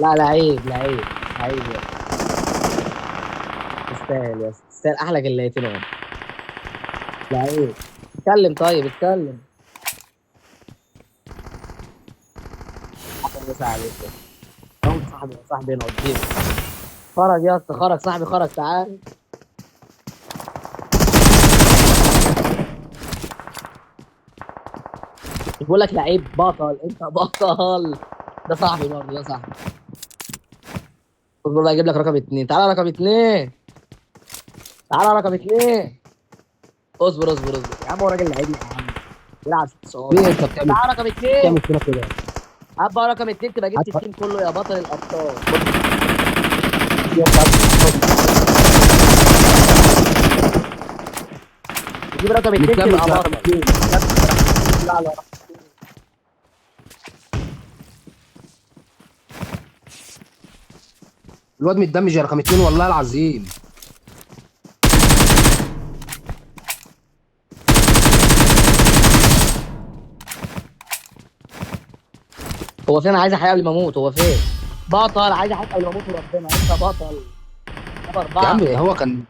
لا لعيب لعيب لعيب يا تستاهل يا اسطى، تستاهل احلى جلايتين اهو. لعيب. اتكلم طيب اتكلم. احلى مسا عليك يا اسطى. صاحبي صاحبي هنا قدامي. خرج يا اسطى، خرج صاحبي، خرج تعال. بقول لك لعيب بطل، انت بطل. ده صاحبي برضه، ده صاحبي. اصبر بقى اجيب لك رقم 2. تعالى رقم 2، تعالى رقم 2. اصبر اصبر اصبر يا عم، هو راجل لعيب يا عم، بيلعب 6 صوابع. ليه انت بتعمل تعالى رقم 2، بتعمل فينا كده؟ هبقى رقم 2 تبقى جبت ال team كله يا بطل الابطال. تجيب رقم 2 نتلم تبقى على بطل. رقم اتنين. لا، لا. الواد متدمج يا رقم 2 والله العظيم. هو فين؟ انا عايز احيي قبل ما اموت. هو فين؟ بطل، عايز احيي قبل ما اموت وربنا. انت بطل. طب يا عم 4. هو كان